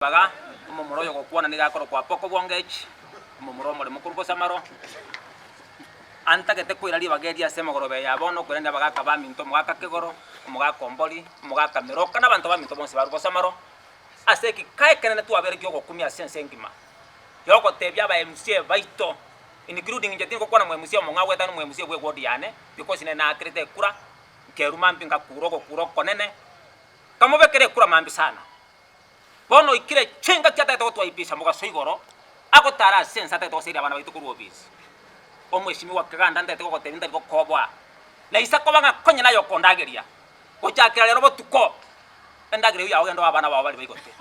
Ribaga, omomura oyo ogokwana nigo akorokwa Apoko Bwongechi, omomura omoremu korwa Bosamaro, antagete koira ribaga eri ase emegoroba eye ya bono, korende abagaka baminto omogaka Kegoro, omogaka Ombori, omogaka Miroka, na abanto baminto bonsi barwa Bosamaro, ase egekaa ekenene twabere kiogokumia ase ense engima, yogotebia aba MCA baito, including inche tingokwana mo MCA omong'ao goetania omo MCA bwe eward yane, because nere naakerete ekura, nkeruma mbi ngakura ogokura okonene, nkamobekera ekura mambia sana. Bono oikire chingaki atagete gotwaibisha mogaso igoro, agotara ase ense atagete goseria abana baito korwa obisi. Omweshimiwa Keganda ntagete gogotebia ntari gokoboa, na ise koba ng'a konya naye okondageria, gochakera rero botuko, endagera eyio yao genda oe abana bao baria baigote.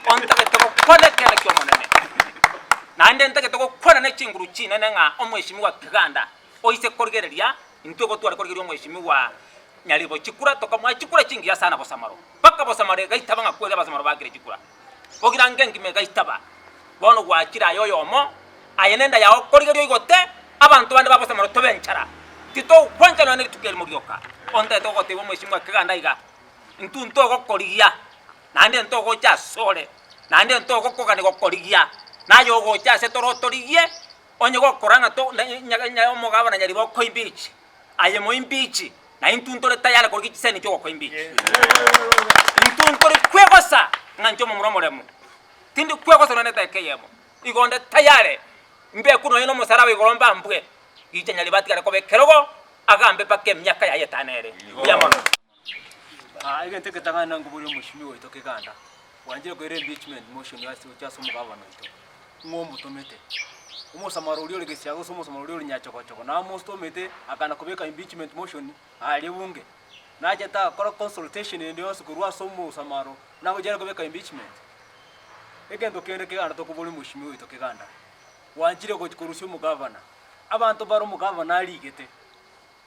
Ontagete gokwana ekeene ki'Omonene. Naende ntagete gokwana ne chinguru chinene ng'a omweshimiwa Keganda oise korigereria, intwe igo tware korigereria omweshimiwa Nyaribo chikura, tokamoa chikura chingiya sana bosamaro. Mpaka bosamaro egaitaba ng'a kweri abasamaro baakire chikura. Bogirango engima egaitaba. Bono gwachire aye oyomo, aye nenda yao korigereria oigote, abanto bande ba bosamaro tobe enchara. Titogwancha nonya ne rituko erimo rioka. Ontagete gogotebia omweshimiwa Keganda iga, intwe ntogokorigia, naende ntogocha asore, naende ntogokogania gokorigia, naye ogocha ase tore otorigie, onye gokora ng'a to omogabana Nyaribo okoimbiche. Aye moimbichi, na intwe ntore tayare korigia chisemi chi'ogokoimbicha. Intwe ntore kwegosa ng'a inche omomura omoremu, tindi kwegosa nonya nedakika eyemo. Igo onde tayare mbekwe nonya nomosaraba igoro mbambwe, gicha nyaribo atigare koba ekerogo, agambe mpaka emiaka yaye etano ere. Mbuya mono. Egento egetang'ani nankoboria omoshimiwa oito Keganda, bwanchire koira impeachment motion ase gochia ase omogabana oito, ng'o omotomete? Omosamaro oria ore gesiaga gose omosamaro oria ore nyachogochogo namotomete akana kobeka impeachment motion aria bunge, nachete agakora consultation ende yonsi korwa ase omosamaro nagochia are kobeka impeachment. Egento kende Keganda tokoboria omoshimiwa oito Keganda, bwanchire gochi korusia omogabana, abanto bare omogabana arigete.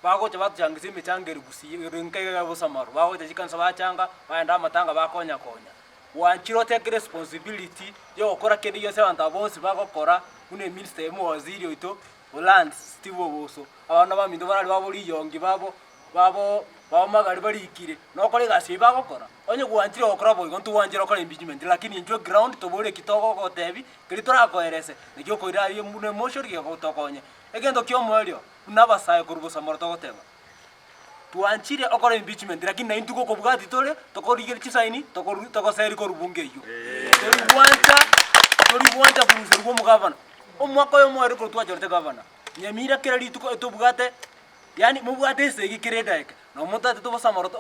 Bagocha batochangisia emechango ere gusii ere nka iga bosamaro, bagocha chikanisa bachanga, bagenda amatanga bakonya konya. Gwanchire otake responsibility ya ogokora kende gionsi abanto aba bonsi bagokora, buna eminister omowaziri oito o lands Steve Oboso, abana baminto barari babo riyongi babo babo babo magari barikire, nokore egasi eywo bagokora? Onye gwanchire gokora boigo ntogwanchire gokora impeachment lakini intwe ground tobore eki togogotebi, keria torakoerese, naki okoira aria buna emotion gegotokonye. Egento kia omoerio. Buna abasae korwa bosamoro togoteba, Twanchire okora impeachment lakini naintwe gokobwati tore, tokorigeria chisaini, tokoru togoseri korwa bunge eyio. Tori gwancha tori gwancha koruserigwa omogavana. Omwaka oyomo oere korwa twachorete gavana, Nyamira kera rituko etobwate yaani mobwate esegi kera edaika, na omotaete tobosamoro to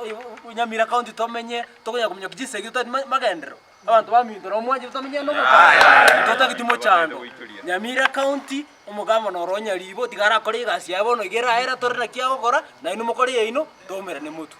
Nyamira county tomenye tokonya kominyokia chisegi totari magenderero. Abanto baminto nabo mwanchete tomenye nomochando, totageti mochando. Nyamira county, omogavana oro Nyaribo tiga arakore egasi yaye bono iga eraere atore naki agokora, nainwe mokore eyaino, toumerane motwe.